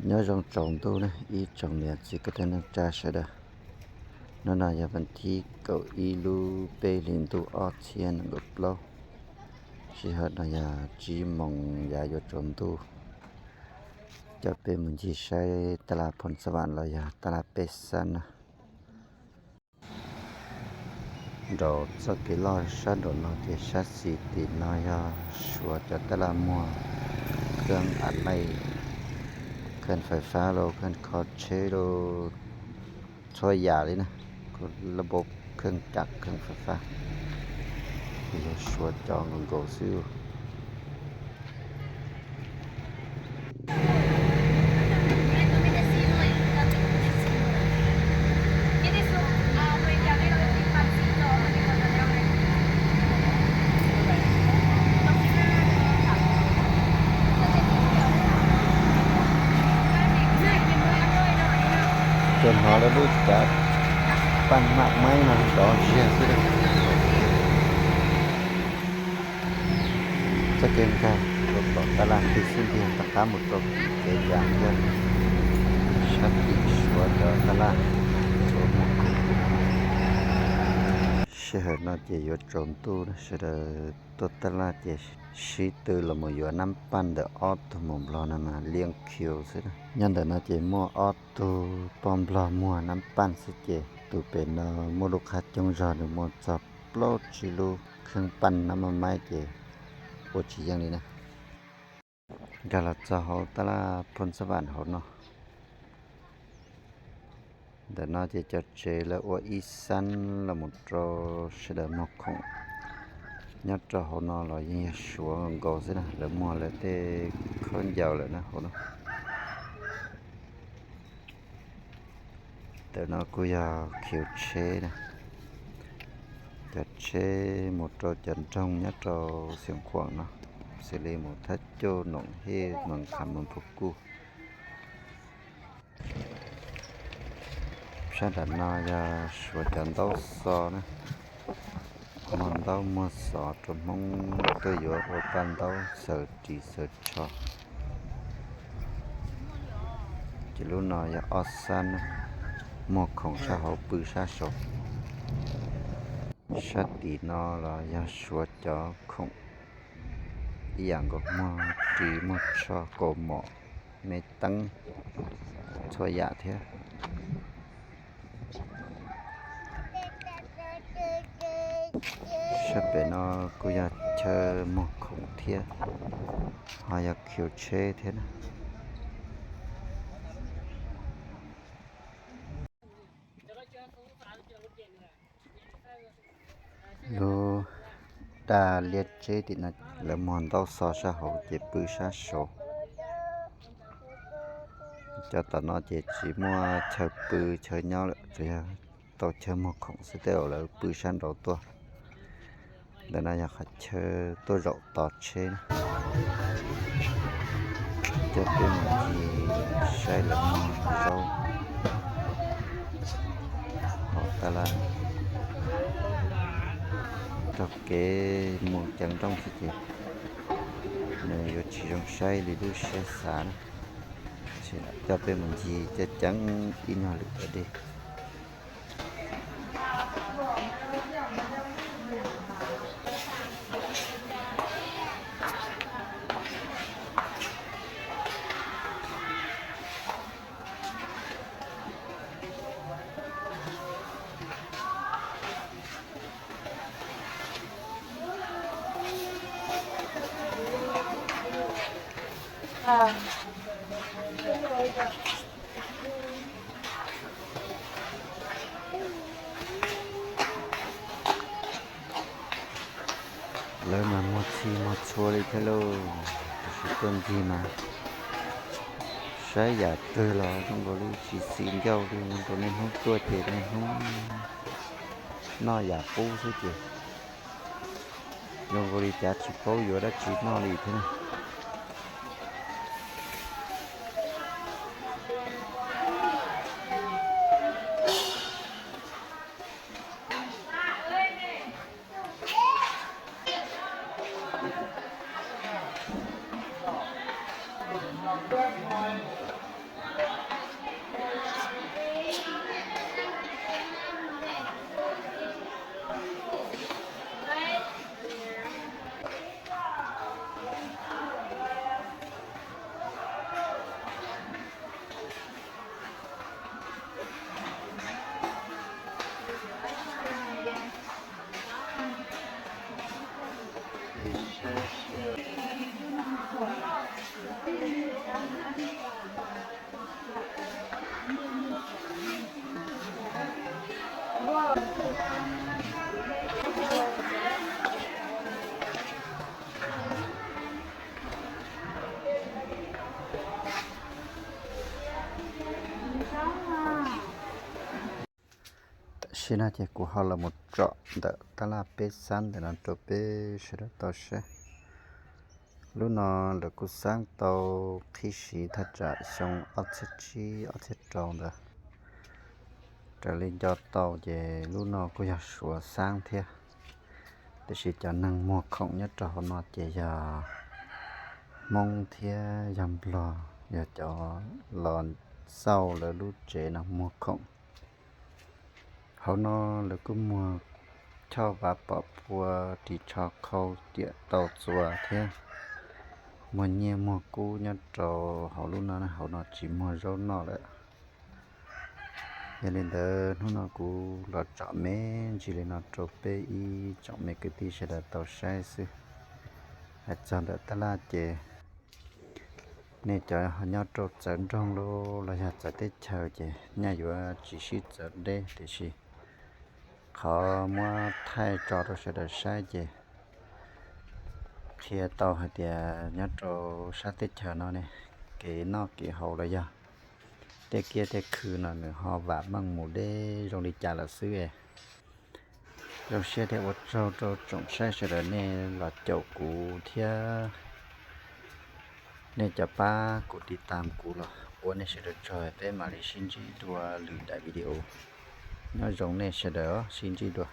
Nyob zoo tsaus ntuj na ib tsoom niam txiv kwv tij neej tsa sawv daws. Hnub no yog vas thib kaum ib lub peb hlis ntuj ob txhiab nees nkaum plaub. Sij hawm no yog tsib moos yav yuav tsaus ntuj. Coj peb mus ncig saib tab laj Phoos Xab Vam los yog tab laj Pej Xab na. Nraum txoj kev loj sab nraum no ces sab xis tim no yog Suav cov tab laj muag khab a lej, khab fais fab los khab kho tsheb los txhua yam li na, laj npab khab cam khab fais fab, ces yog Suav cov nkaus nkaus xwb. Tsuas hnov lawv lub cav paj maj maib no nrov ziag xwb. Txoj kev nkag rau tom tab laj twg xwb ntiag tom qab mus rau kev yas ntawd, sab tim Suav cov tab laj, Suav muag khoom. Sij hawm no ces yuav tsaus ntuj, sawv daws tuaj tab laj ces sib tw los mus yuav nab paj ntawm ob tug muam nplog no mas liab khiu xwb. Nyob ntawm no ces muaj ob tug poj nplog muag nab paj xwb ces tus pem no muaj lub qhab coob zog, nws muaj txog plaub tsib lub kheeb paj nab maj maib ces ua tsis yeej li na. Nkag los txog hauv tab laj Phoos Xab Vam hauv no. Ntawm no ces cov tsev lawv ua ib xab los mus rau sawv daws muag khoom. Nyob rau hauv no los yeej yog Suav nkaus xwb na, lawv muag lawv tej khaub ncaws lawm na hauv no. Ntawm no kuj yog khiv tsheb na, cov tsheb mus rau cov nroog nyob rau Xeev Khuam no, xws li mus Thab Cauj, Noom Hej, Mees Khav, Mees Phuv Kuj. Sab nram no yog Suav cov ntaub xov na, muag ntaub muag xov rau Hmoob tuaj yuav ua paj ntaub xaws ris xaws tsho. Ces lub no yog ob xab na, muag khoom sab hauv pw sab saud. Sab tim no los yog Suav cov khoom ib yam nkaus, muag ris muag tsho, kaus mom, me teeb, txhua yam thiab. Sab pem no kuj yog chaw muag khoom thiab, ho yog khiv tsheb thiab na. Lub daj liab tseb tim no lawv muag ntaub xov sab hauv ces pw sab saud. Cov tom no ces tsis muaj chaw pw chaw nyob lawm, tsuas yog tau chaw muag khoom xwb, tej zaum lawv pw sab nraud tuaj. Ntawm no yog qhov chaw tuaj zaum tos tsheb na. Coj peb mus ncig saib lawv muag zaub hauv tab laj. Taug kev mus ceev nrooj xwb ces nws yuav tsis zoo saib li lub siab xav na. Coj peb mus ncig ceev ceev ib nyuag lwm dej. Lawv mas muag txhij muag txhua li thiab lauj, tiam sis tuaj ncig mas saib yam twg los zoo nkaus li tsis xis ncauj li, zoo nkaus niaj hnub tuaj ces niaj hnub noj yam qub xwb ces zoo nkaus li cav tsis paub yuav dab tsi noj li thiab na. Tshij no ces kuv ho los mus tsom ntawm tab laj peb xab ntawm no rau peb sawv daws tau saib. Lub no lawv kuj xab tau qhib siv thaj tsam xyoo ob txhiab tsib ob txhiab rau ntawd. Raws li nco tau ces lub no kuj yog Suav xab thiab, tiam sis cov neeg muag khoom nyob rau hauv no ces yog Hmoob thiab yog Nplog, yog cov los xauj lawv lub tsev no muag khoom. Hauv no lawv kuj muag choj vav pom pua, ris tsho khau, riam tau txuas thiab muag nyiaj muag kub nyob rau hauv lub no, hauv no tsis muag zaub noj lawm. Yog li ntawd hnub no kuv los tsom me ntsis li no rau peb ib tsoom me kwv tij sawv daws tau saib xwb. Hais txog ntawm tab laj ces nej cov ho nyob rau txawv nroog los yog txawv teb chaws ces nyaj yuav tsis sib txawv deb, tiam sis qhov muab thaij tso rau sawv daws saib ces qhia tau hais tias nyob rau sab teb chaws no ne, kev noj kev haus los yog tej kiab tej khw no nws ho vam meej mus deb zoo li cas lawm xwb. Zoo siab thiab ua tsaug rau tsoom saib sawv daws nej los caum kuv thiab nej cov pab kuv tiv tam kuv los ua nej sawv daws tsaug, peb mam li sib ntsib dua lwm daim video. Nyob zoo nej sawv daws, sib ntsib dua.